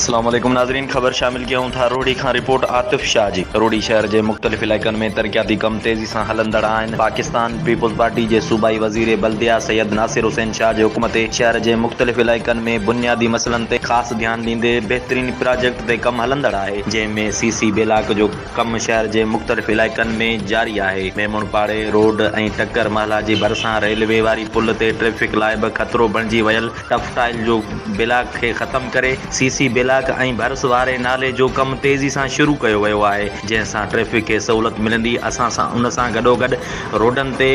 اسلام عليڪم ناظرين خبر شامل ڪيون ٿا روهڙي کان رپورٽ عاطف شاهه جي روهڙي شهر جي مختلف علائقن ۾ ترقياتي ڪم تيزي سان هلندڙ آهن پاڪستان پيپلز پارٽي جي صوبائي وزير بلديه سيد ناصر حسين شاهه جي حڪم تي شهر جي مختلف علائقن ۾ بنيادي مسئلن تي خاص ڌيان ڏيندي بهترين پراجيڪٽ تي ڪم هلندڙ آهي جنهن ۾ سي سي بلاڪ جو ڪم شهر جي مختلف علائقن ۾ جاري آهي ميمڻ پاڙي روڊ ۽ ٽڪر محلا جي ڀرسان ريلوي واري پل تي ٽريفڪ لاء به خطرو بڻجي ويل ٽف ٽائل جو بلاڪ کي ختم ڪري سي سي بلاڪ ۽ ڀرس واري نالي جو ڪم تيزي سان شروع ڪيو ويو آهي جنهن سان ٽريفڪ کي سهولت ملندي اسان سان ان سان گڏوگڏ روڊن تي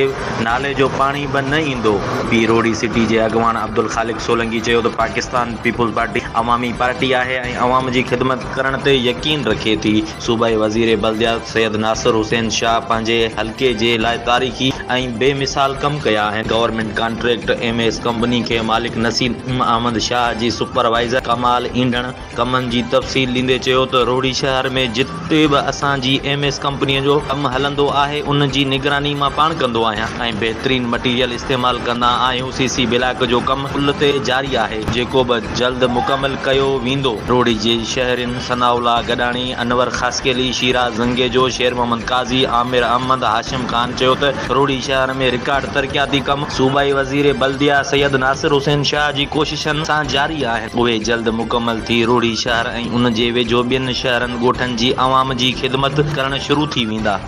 نالي جو پاڻي به نه ايندو. پي روهڙي سٽي جي اڳواڻ عبدالخالق سولنگي چيو ته پاڪستان پيپلز پارٽي عوامي پارٽي آهي ۽ عوام جي خدمت ڪرڻ تي يقين رکي ٿي. صوبائي وزير بلديات سيد ناصر حسين شاهه پنهنجي حلقي جي لاء تاريخي ۽ بي مثال ڪم ڪيا آهن. Government contract M S company کي مالڪ نصير احمد شاهه جي سپروائيزر ڪمال اينڍڻ ڪمن جي تفصيل ڏيندي چيو ته روهڙي شهر ۾ جتي به اسان جي ايم ايس ڪمپني جو ڪم هلندو آهي ان جي نگراني مان پاڻ ڪندو آهيان ۽ بهترين مٽيريل استعمال ڪندا آهيون سي سي بلاڪ جو ڪم پل تي جاري آهي جيڪو به جلد مڪمل ڪيو ويندو. روهڙي جي شهرين ثناء الله گڏاڻي، انور خاصخيلي، شيراز زنگيجو، شير محمد قاضي، عامر احمد، هاشم خان چيو ته روهڙي شهر ۾ رڪارڊ ترقياتي ڪم صوبائي وزير بلديه سيد ناصر حسين شاهه جي ڪوششن سان جاري آهن، اهي جلد مڪمل ٿي روهڙي شهر ۽ ان جي ويجهو ٻين شهرن ڳوٺن جي عوام جي خدمت ڪرڻ شروع ٿي ويندا.